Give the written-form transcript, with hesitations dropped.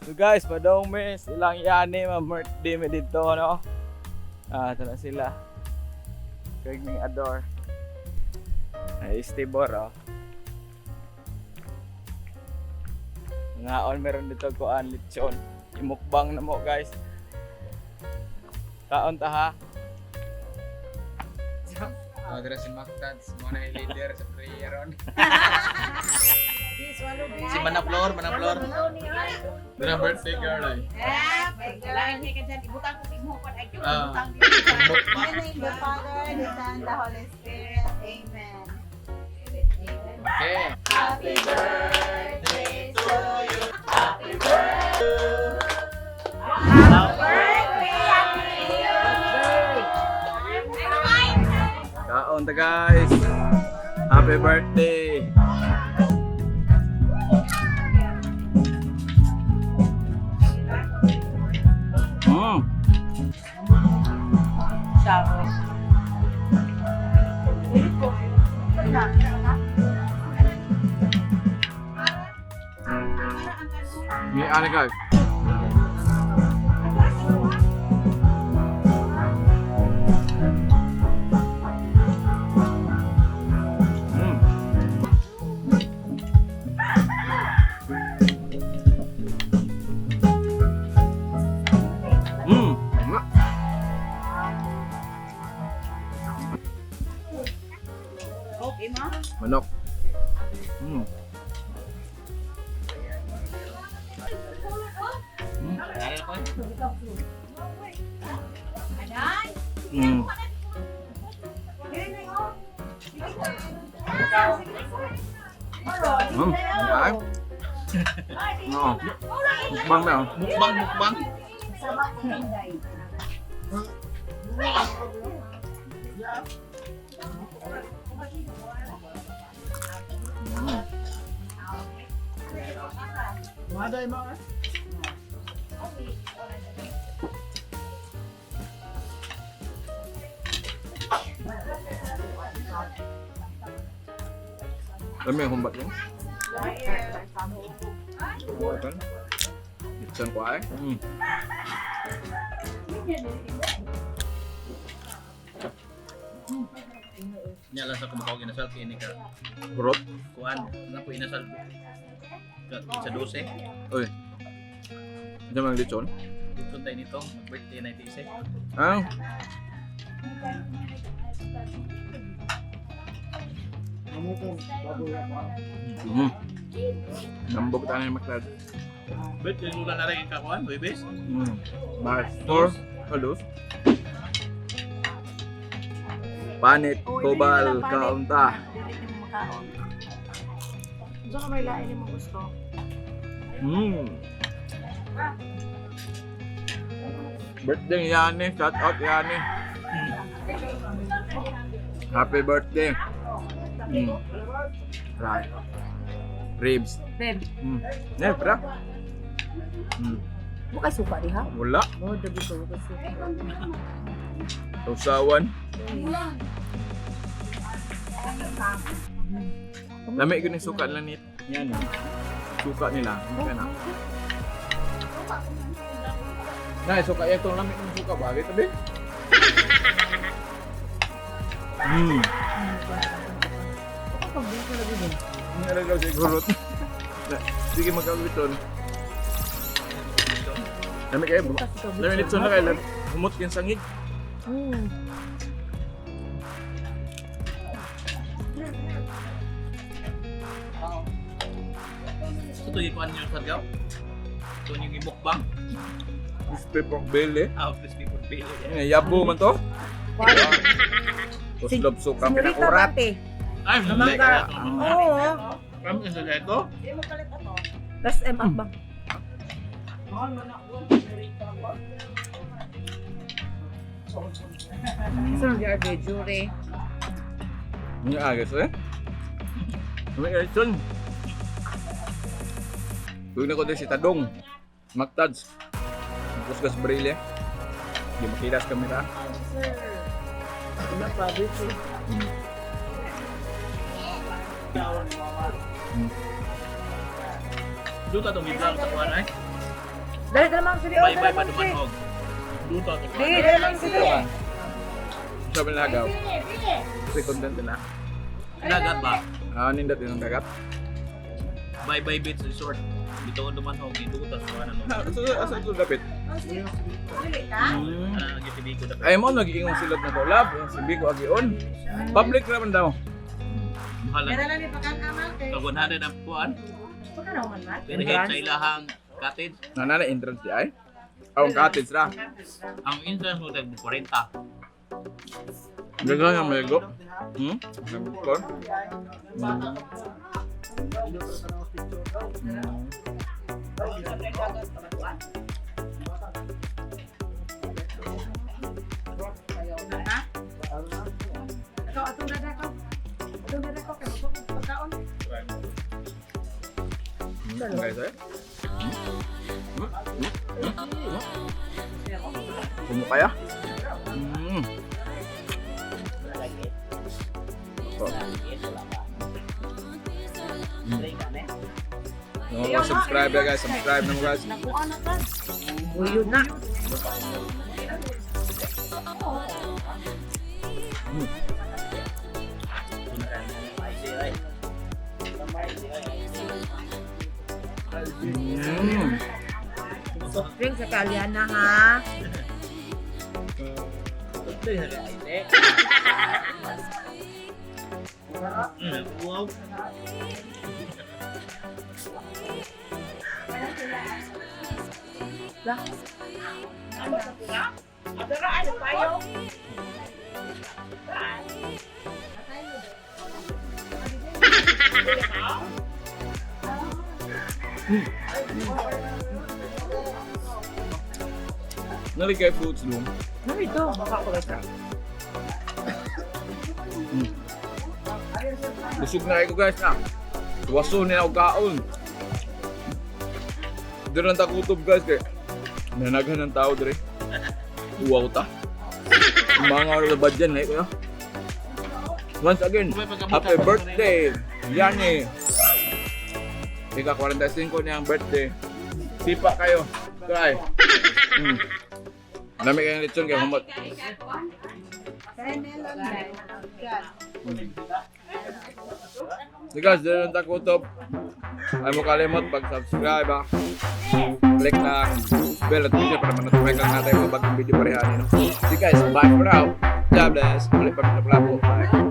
So guys, padong miss, ilang yani, ma birthday mi dito, no? Ah, ito na sila. Kag ning adore. Ay, istibor, oh. Ngaon meron dito kuan lechon. Imukbang na mo, guys. Kaon ta ha. Oh, dira si Mactads, mo na yung leader sa prayer on. Si Manaflor, Manaflor. Dira birthday girl eh. Ah. In the name of the Father, the Son, the Holy Spirit. Amen. Okay. Happy birthday to you. Happy birthday. Kaon ta guys. Happy birthday. Ni ano guys? Nga. Okay, ma? Manok. Ay. Oo. Mukbang na oh. Mukbang, mukbang. Dami ang humbat yun. Bukan. Litson ko ay. Nya lang sa kumakaw inasal kini ka. Burot. Kuan, na po inasal. Sa 12. Uy. Diyan mang litson. Dito tayo nito, mag-birthday na ito isa. Ah. Nambog tayo ng maklad. Birthday lula na rin ka kuan, Webes. Mars. Four. Halos. Panit, kobal, kaunta. Dili mo makaon. Diyan ka may lain mo gusto. Birthday ni Yani, shout out Yani. Happy birthday. Right. Ribs. Babe, Ne, bra. mo kay suka diha? Wala. Oh, dabi ko kay suka. Usawan. Lami ko ni suka nila ni yan. Suka nila. Hindi na. Na, suka yan itong lami ng suka bagay tabi. Hindi na daw siguro. Na, sige magkawiton. Lami kayo. Lami nito na kayo. Humot yung sangig. So ito yung kuan niyo sa gaw. Ito yung imukbang. Crispy pork belly. Ah, crispy pork belly. Nga, yabo man to. Tuslob suka Senyorita pinakurat. bate. Ay, Namangga. Oo. Kami sa ito. Tapos M up bang? Sa mga jure. Yung agos eh. May lechon. Tuwing na ko din si Tadong. Mactads. Kusgas Brille. Hindi makita sa kamera. Iba pa, bitch. Duta itong ibang sa kuwan ay. Dali, dali ma'am, sige. Oh, Bye dali bye ma'am, sige. padumanog. Duta itong Dali, dali ma'am, sige. Sabi na lagaw. Kasi content na. Dagat ba? Ah, nindot yun ang dagat. Bye bye beach resort. Dito ang dumanog. Duta sa kuwan ano. Asa ito dapit? Ano ang GTV ko dapat. Ay mo, nag-iingong silot na kolab. Yung si Biko Agion. Public naman daw. Mahal Meron lang ni pakan amal kay. Pag 100 ang kuwan. Pero head sa ilahang cottage. Nanana entrance di ay. Ang cottage ra. Ang entrance mo tag 40. Gagawin nga maligo. Hmm? Kor? Ikaw atong dada ko. Atong dada ko kay mo pagkaon. Guys, eh? Hmm? Hmm? Hmm? Kumukaya? Hmm. Oh. No, subscribe na guys, subscribe na mo guys. Uyo na. Soft drink sa Kaliana, ha? Wow. Naligay fruits dong. Ano ito? Baka ko sa. Busog na kayo guys na. Waso nila og kaon. Doon lang takutob guys kay nanaghan ng tao dire. Uwaw ta. Mga oras ba dyan eh kuya? Once again, happy birthday, Yani. Ika 45 niya ang birthday. Sipa kayo. Try. Dami kayong lechon kay humot. Kay melon dai. Gas. So guys, doon lang takutob. Ay mo kalimot pag-subscribe ah. Click lang bell notification para ma-notify kang natin mga bagong video pareha no. See guys, bye for now. God bless. Ulit pa Bye.